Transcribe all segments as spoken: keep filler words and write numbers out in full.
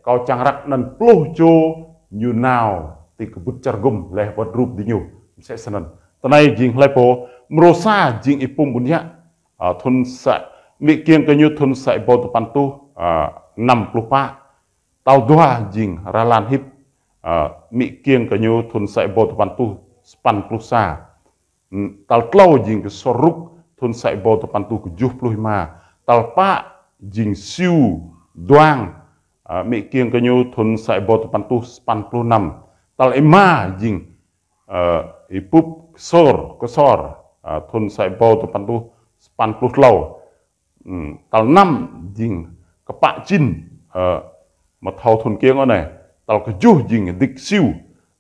Kâo čiăng răk anăn pluh čô ñu nao ti kbŭt čar gŭm leh wăt rup diñu. Msĕ snăn. Tinei jing hlei pô, mrô sa jing Y-Pum Ƀuôn Yă. A, thŭn sa, mĭ kiêng kơ ñu thŭn sa êbâo dua păn êtuh, a, năm pluh pă. Tal dua jing Ralan Hip, a, mĭ kiêng kơ ñu thŭn sa êbâo dua păn êtuh sa păn pluh sa. Tal tlâo jing Ksor Rŭk thŭn sa êbâo dua păn êtuh kjuh pluh êma. Tal pă jing Siu Duang, a, mĭ kiêng kơ ñu thŭn sa êbâo dua păn êtuh sa păn pluh năm. Tal êma jing, a, Y-Pŭp Ksor, Ksor, a, thŭn sa êbâo dua păn êtuh sa păn pluh tlâo. Tal năm jing Kpă Čin, a, amâo thâo thŭn kiêng ôh anei. Tal kjuh jing Dik Siu,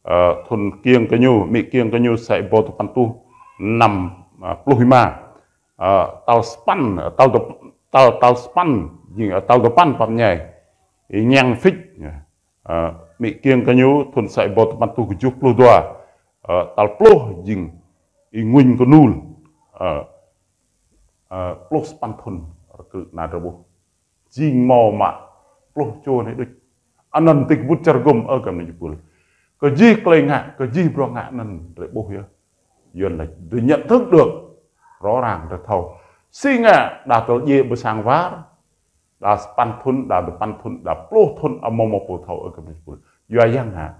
a, thŭn kiêng kơ ñu, mĭ kiêng kơ ñu sa êbâo dua păn êtuh năm, a, pluh êma. A, tal sa păn, a, tal dua-, tal, tal sa păn jing, a, tal dua păn pap ñai. Êñiăng Fik, a, mĭ kiêng kơ ñu thŭn sa êbâo dua păn êtuh kjuh pluh dua. A, tal pluh jing Y-Nguñ Knul, a, a, pluh sa păn thŭn rơkrư̆ na drei ƀuh. Jing mâo mă pluh čô anei đuč. Anăn ti kbŭt čar gŭm, ơ găp ni jih pul. Kơ jih klei ngă, kơ jih bruă ngă anăn drei ƀuh yơh. Yuăn lač drei nhận thức được, rõ ràng drei thâo. Si ngă đa tơl djiê ƀơ sang war, đa sa păn thŭn, đa dua păn thŭn, đa pluh thŭn, amâo mâo pô thâo, ơ găp ni jih pul. Yua yang ngă.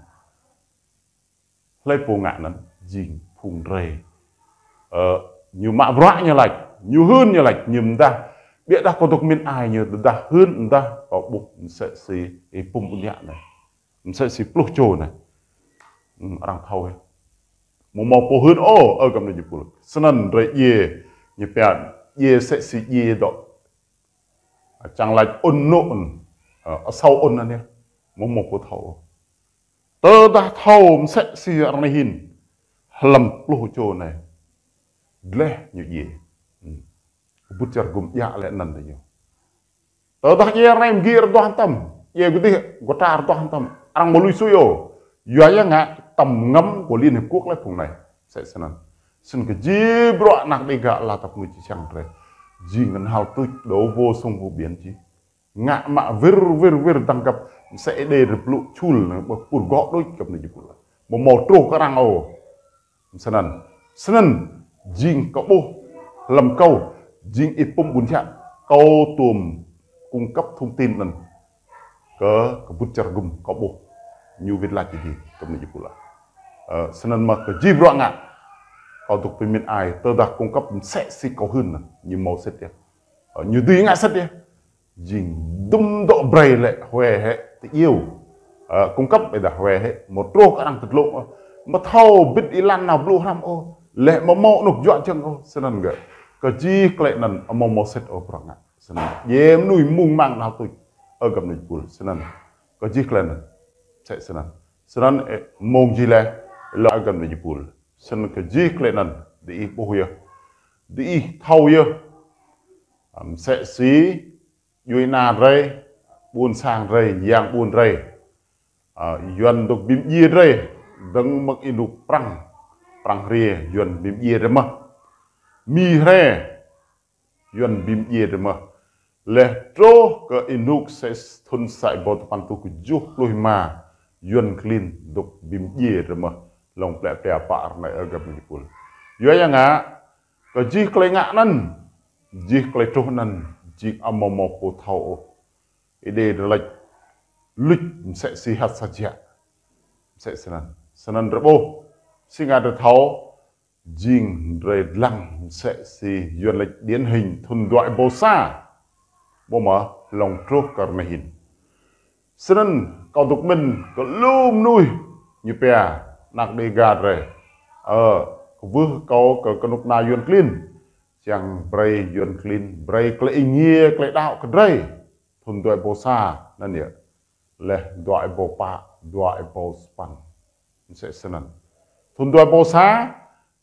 Hlei pô ngă anăn jing phung drei. Ơ, ñu mă bruă ñu lač, ñu hưn ñu lač, ñu mdah. Ƀiădah kâo dôk mĭn ai ñu dah hưn mdah kâo ƀuh msĕ si Y-Pum Ƀuôn Yă anei. Msĕ si pluh čô anei. Hmm, arăng thâo yơh. Amâo mâo pô hưn ôh, ơ găp ni jih pul. Snăn drei djiê, ñu pia djiê msĕ si djiê dôk. Čiăng lač ŭn nŭ ŭn, ơ, asâo ŭn anei. Amâo mâo pô thâo. Tơdah thâo msĕ si ară anei hĭn, hlăm pluh čô anei. Dleh ñu djiê. Hmm. Kbŭt čar gŭm djă leh anăn diñu. Tơdah djiê ară anei mgi rơduah mtam, djiê kdih kơ ta rơduah mtam, arăng amâo lui sui ôh. Yua yang ngă tăm ngăm kơ Liên Hiệp Quốc leh phung anei. Msĕ snăn. Snăn kơ jih bruă anak Đêga ala tăp ngui čiăng drei. Jing knhal tuč đấu vô song vô biển jih. Ngă mă wir, wir, wir dăng găp, msĕ Êđê drei blŭ čhul, anei, ƀuh pur gŏ đuč găp ni jih pul. Amâo mâo truh kơ arăng ôh. Snăn. Snăn, jing kâo ƀuh, hlăm kâo, jing Y-Pum Ƀuôn Yă, kâo tuôm cung cấp thông tin anăn. Kơ, kơ kbŭt čar gŭm kâo ƀuh. Ñu wĭt lač dih, găp ni jih pul. Ơ, snăn mă kơ jih bruă ngă. Kâo dôk bi mĭn ai, tơdah cung cấp msĕ si kâo hưn anăn, ñu mâo sĭt yơh. Ơ, ñu dưi ngă sĭt yơh. Jing dŭm dŏ brei lĕ hue hĕ ti iêu. Ơ, cung cấp ƀiădah hue hĕ, amâo truh kơ arăng ti dlông ôh. Amâo thâo bĭt êlan nao blŭ hrăm ôh. Leh amâo mâo anôk juă jơ̆ng ôh, snăn gơ̆. Kơ jih klei anăn amâo mâo sĭt ôh bruă ngă. Snăn. Djiê mnuih mŭng mang nao tuč. Ơ găp ni jih pul. Snăn. Kơ jih klei anăn. Msĕ snăn. Snăn, ơ, mông jih leh, lŏ ơ găp ni jih pul. Snăn kơ jih klei anăn. Diih ƀuh yơh. Diih thâo yơh. Msĕ si djuê ana drei, ƀuôn sang drei, yang ƀuôn drei. A, Yuăn dôk bi mdjiê drei, dơ̆ng mơ̆ng ênuk prăng, prăng hriê, Yuăn bi mdjiê drei mơh. Mi hriê, Yuăn bi mdjiê drei mơh. Leh truh kơ ênuk sa thŭn sa êbâo dua păn êtuh kjuh pluh êma, Yuăn klin dôk bi mdjiê drei mơh. Hlŏng plĕ plĕ pă ară anei ơ găp ni jih pul. Yua yang ngă, kơ jih klei ngă anăn, jih klei truh anăn, jing amâo mâo pô thâo ôh. Êđê drei lač luč msĕ si hat sa jia. Msĕ snăn. Snăn drei ƀuh. Si ngă drei thâo, jing drei dlăng msĕ si Yuăn lač điển hình thŭn dua êbâo sa. Ƀuh mơh, hlŏng truh kơ ară anei hĭn. Snăn kâo dôk mĭn kơ lu mnuih ñu pia anak Đêga drei. Ơ, kwưh kâo kơ knŭk kna Yuăn klin. Čiăng brei Yuăn klin, brei klei êngiê, klei đăo kơ drei. Thŭn dua êbâo sa, anăn yơh. Leh dua êbâo pă, dua êbâo sa păn. Msĕ snăn. Thŭn dua êbâo sa,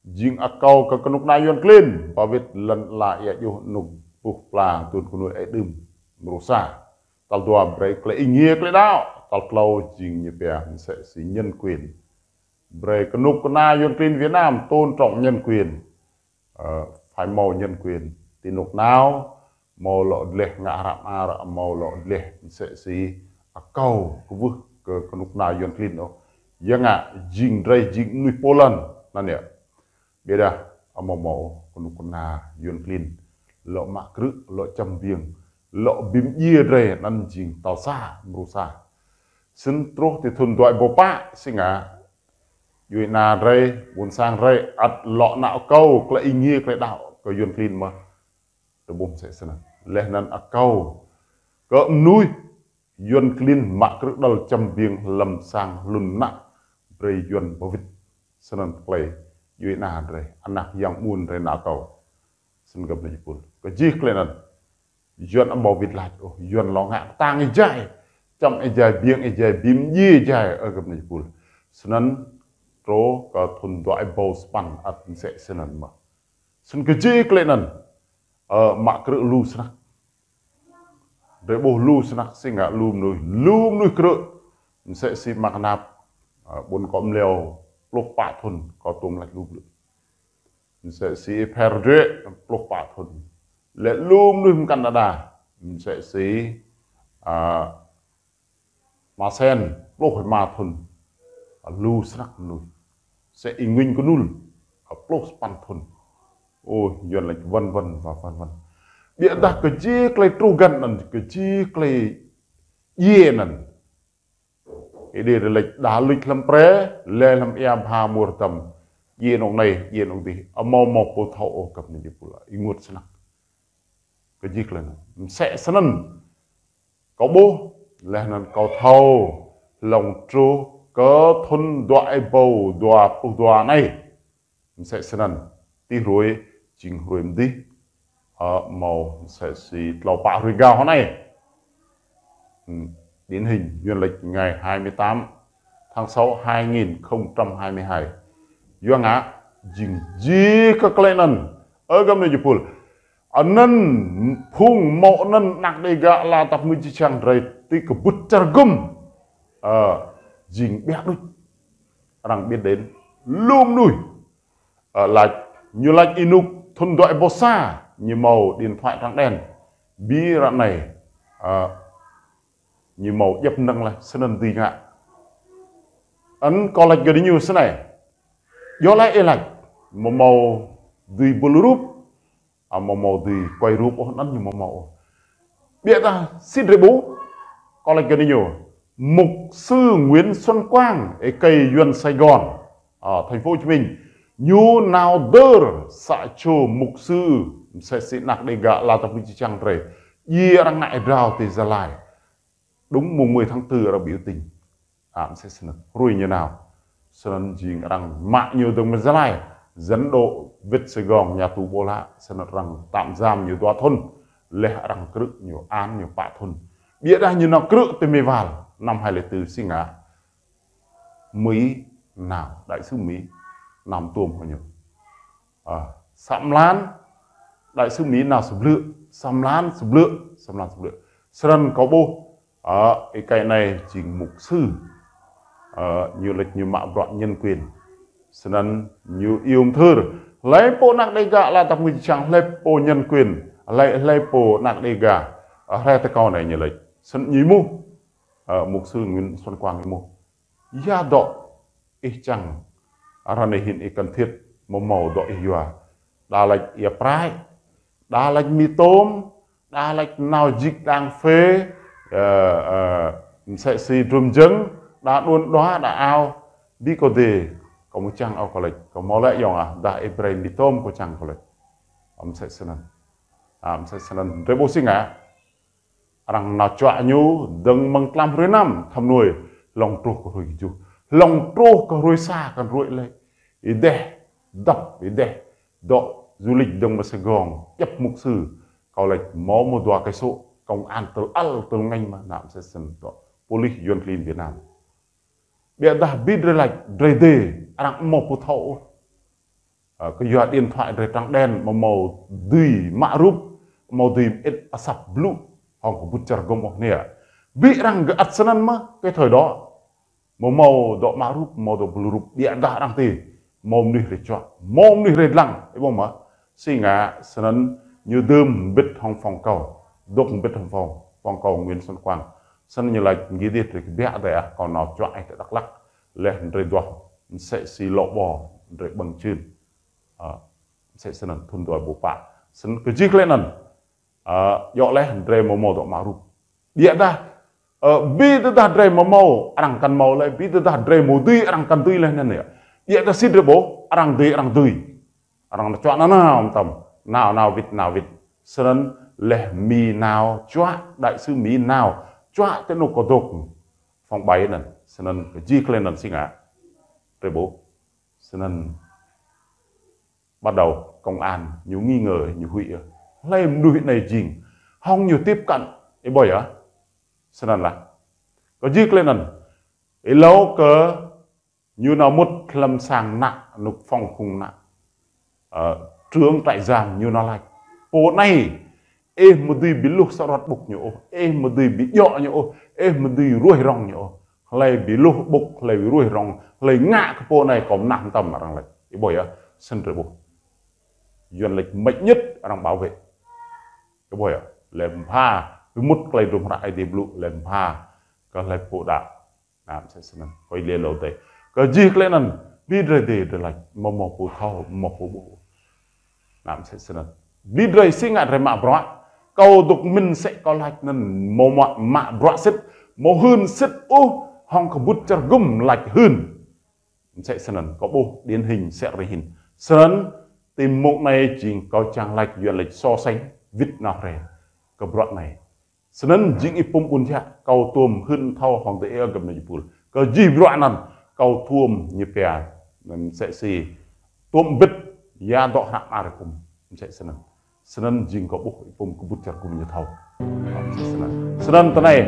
jing akâo kơ knŭk kna Yuăn klin, ba wĭt lăn ala êa djuh anôk buh pla dŭn knuih êđưm mrô sa. Tal dua brei klei êngiê klei đăo, tal tlâo jing ñu pia msĕ si nhân quyền. Brei knŭk kna Yuăn klin Việt Nam tôn trọng nhân quyền. Ơ, phải mâo nhân quyền. Ti anôk nao, mâo lŏ dleh ngă hră mơar, mâo lŏ dleh msĕ si akâo kwưh kơ knŭk kna Yuăn klin ôh. Ya ngă jing drei jing mnuih pô lăn anăn yơh. Ƀiădah amâo mâo knŭk kna Yuăn klin lŏ mă krư̆, lŏ čăm biêng, lŏ bi mdjiê drei anăn jing tal sa, mrô sa. Snăn truh ti thŭn dua êbâo pă si ngă, djuê ana drei, ƀuôn sang drei ăt lŏ nao akâo klei êngiê klei đăo kơ Yuăn klin mơh. Drei ƀuh msĕ snăn. Leh anăn akâo kơ mnuih Yuăn klin mă krư̆ đăl čăm biêng hlăm sang hlŭn mnă brei Yuăn ba wĭt. Snăn klei djuê ana drei, anak yang ƀuôn drei nao akâo. Snăn găp anei jih pul. Kơ jih klei anăn Yuăn amâo wĭt lač ôh, Yuăn lŏ ngă ktang êjai, čăm êjai, biêng êjai, bi mdjiê êjai, ơ găp anei jih pul. Snăn truh kơ thŭn dua êbâo sa păn ăt msĕ snăn mơh. Snăn kơ jih klei anăn, ơ, mă krư̆ lu snăk. Drei ƀuh lu snăk si ngă lu mnuih, lu mnuih krư̆. Msĕ si mă knap, ơ, ƀuôn kâo mlâo pluh pă thŭn, kâo tuôm lač lu blư̆. Msĕ si Y-Pher Drei pluh pă thŭn. Leh lu mnuih mkăn đa đa. Msĕ si, ơ, Ma Sen pluh êma thŭn. Lu snăk mnuih. Msĕ Y-Nguĭn Knul pluh sa păn thŭn. Ôi, Yuăn lač vân vân và vân vân. Ƀiădah kơ jih klei truh găn anăn, kơ jih klei djiê anăn. Êdi drei lač đa luč hlăm pre, leh hlăm êa bha mur tăm. Djiê anôk anei, djiê anôk dih. Amâo mâo pô thâo ôh găp anei jih pul. Ênguôt snăk. Kơ jih klei anăn. Msĕ snăn. Kâo ƀuh, leh anăn kâo thâo, hlŏng truh kơ thŭn dua êbâo dua pluh dua anei. Msĕ snăn, ti hruê, jing hruê mdih, ơ, mâo msĕ si tlâo pă hruê êgao hŏng anei. Hmm, điển hình, Yuăn lač ngày hai mươi tám tháng sáu hai nghìn không trăm hai mươi hai. Yua ngă, jing jih kơ klei anăn, ơ găp anei jih pul. Anăn phung mâo anăn anak Đêga ala dăp ngư jih jang drei ti kbŭt čar gŭm. Ơ, jing ƀiă đuč. Arăng biết đến lu mnuih. Ơ, lač, ñu lač ênuk thŭn dua êbâo sa, ñu mâo điện thoại trắng đen. Bi ară anei, ơ, ñu mâo djăp mnơ̆ng leh, snăn dưi ngă. Anăn kâo lač kơ diñu snei. Djŏ leh ih lač, amâo mâo dưi bul rup, amâo mâo dưi quay rup ôh, anăn ñu amâo mâo ôh. Ƀiădah si drei ƀuh, kâo lač kơ diñu, mục sư Nguyễn Xuân Quang, êkei Yuăn Sài Gòn, à, thành phố Hồ Chí Minh, ñu nao dơr sa čô mục sư, msĕ si anak Đêga ala dăp ngư jih jang drei, djiê arăng ngă êa drao ti Gia Lai. Đúng mùng mười tháng tư arăng biểu tình. À, msĕ snăn. Hruê ñu nao. Snăn jing arăng mă ñu dơ̆ng mơ̆ng Gia Lai. Dẫn độ wĭt Sài Gòn nhà tù Bố Lạ. Snăn arăng tạm giam ñu dua thŭn. Leh arăng krư̆ ñu án ñu pă thŭn. Ƀiădah ñu nao krư̆ ti Mê Wal. Năm hai lẻ tư si ngă. Mỹ nao. Đại sứ Mỹ nao tuôm hŏng ñu. À, sa mlan, đại sứ Mỹ nao sa blư̆, sa mlan sa blư̆, sa mlan sa blư̆. Snăn kâo ƀuh, à, êkei anei jing mục sư. À, ñu lač ñu mă bruă nhân quyền. Snăn ñu iêu mthưr. Hlei pô anak Đêga ala dăp ngư jih jang, hlei pô nhân quyền, hlei, hlei pô anak Đêga, à, hriê ti kâo anei ñu lač. Snăn ñu êmuh, à, mục sư Nguyễn Xuân Quang êmuh. Ya dŏ ih čiăng ară anei hĭn ih cần thiết mâo mâo dŏ ih yua. Đa lač ia prăi, đa lač mì tôm, đa lač nao jik đang phê, ơ, ơ, msĕ si drŭm jơ̆ng, đa đuôn đua, đa ao, bi kâo dê, kâo mâo čiăng ôh kâo lač, kâo mâo lĕ yŏng ah, dah ih brei mì tôm kâo čiăng kâo lač. Msĕ snăn. À, msĕ snăn. Drei ƀuh si ngă. Arăng nao čuă ñu dơ̆ng mơ̆ng tlam hruê năm thăm nuê, hlŏng truh kơ hruê kjuh. Hlŏng truh kơ hruê sa kăn ruĕ leh. Êdeh, dăp, êdeh. Dŏ du lịch dơ̆ng mơ̆ng Sài Gòn, djăp mục sư. Kâo lač mâo mâo dua cây số, công an tơl ăl tơl ngêñ mơh, năm msĕ snăn dŏ. Pôlis Yuăn klin Việt Nam. Ƀiădah bi drei lač, drei dê, arăng amâo pô thâo ôh. Ơ, kyua điện thoại drei trắng đen, amâo mâo dưi mă rup, amâo mâo dưi mơĭt asăp blŭ, hŏng kbŭt čar gŭm ôh anei. Bi arăng gơ̆ ăt snăn mơh, cái thời đó. Amâo mâo dŏ mă rup, amâo mâo dŏ bul rup, ƀiădah arăng ti. Mâo mnuih drei čuă, mâo mnuih drei dlăng, ih ƀuh mơh. Si ngă, snăn ñu dưm mbĭt hŏng phòng cầu, dôk mbĭt hŏng phòng, phòng cầu Nguyễn Xuân Quang. Snăn ñu lač mgi dih drei kbiă dê ah, kâo nao čuă ih ti Dak Lak. Leh drei duah msĕ si lŏ ƀô, drei ƀơ̆ng čhưn. Ơ, msĕ snăn thŭn dua êbâo pă. Snăn kơ jih klei anăn. Ơ, djŏ leh drei amâo mâo dŏ mă rup. Ƀiădah, ơ, bi tơdah drei amâo mâo, arăng kăn mâo leh, bi tơdah drei amâo dưi, arăng kăn dưi leh anăn yơh. Ƀiădah si drei ƀuh, arăng dưi, arăng dưi. Arăng čuă nanao mtam, nao, nao wĭt, nao wĭt. Snăn leh Mi nao čuă, đại sứ Mi nao čuă ti anôk kâo dôk. Phòng bảy anăn, snăn kơ jih klei anăn si ngă. Drei ƀuh. Snăn bắt đầu công an ñu nghi ngờ, ñu huĭ yơh. Hlei mnuih anei jing. Hŏng ñu tiếp cận. Ih ƀuh yơh. Snăn lah. Kơ jih klei anăn. Êlâo kơ ñu nao mŭt hlăm sang nă, anôk phòng khung nă. Ơ, trưởng trại giam ñu nao lač. Pô anei, ih amâo dưi bi luh sa ruăt ƀŭk ñu ôh, ih amâo dưi bi djŏ ñu ôh, ih amâo dưi ruih rŏng ñu ôh. Hlei bi luh ƀŭk, hlei bi ruih rŏng, hlei ngă kơ pô anei kâo mnah mtam arăng lač. Ih ƀuh yơh, snăn drei ƀuh. Yuăn lač mạnh nhất arăng bảo vệ. Ih ƀuh yơh, leh mbha, bi mŭt klei hdruôm hră Aê Diê blŭ, leh mbha, kơ hlei pô đăo. Nă msĕ snăn. Kơ ih leh lŏ dê. Kơ jih klei anăn, bi drei dê drei lač, amâo mâo pô thâo, amâo mâo pô ƀuh. Nă msĕ snăn. Bi drei si ngă drei mă bruă, kâo dôk mĭn msĕ kâo lač anăn, amâo mâo mă bruă sĭt, amâo hưn sĭt ôh, hŏng kbŭt čar gŭm lač hưn. Msĕ snăn, kâo ƀuh điển hình msĕ rei hĭn. Snăn, ti mmông anei jing kâo čiăng lač Yuăn lač so sánh, wĭt nao hriê. Kơ bruă anei. Snăn jing Y-Pum Ƀuôn Jă, kâo tuôm hưn thâo hŏng dê ơ găp anăn jih pul. Kơ jih bruă anăn, kâo tuôm ñu pia, msĕ si, tuôm mbĭt, ya dŏ hră mơar Y-Pum, msĕ snăn. Snăn jing kâo ƀuh Y-Pum kbŭt čar gŭm ñu thâo. Msĕ snăn. Snăn ti anei,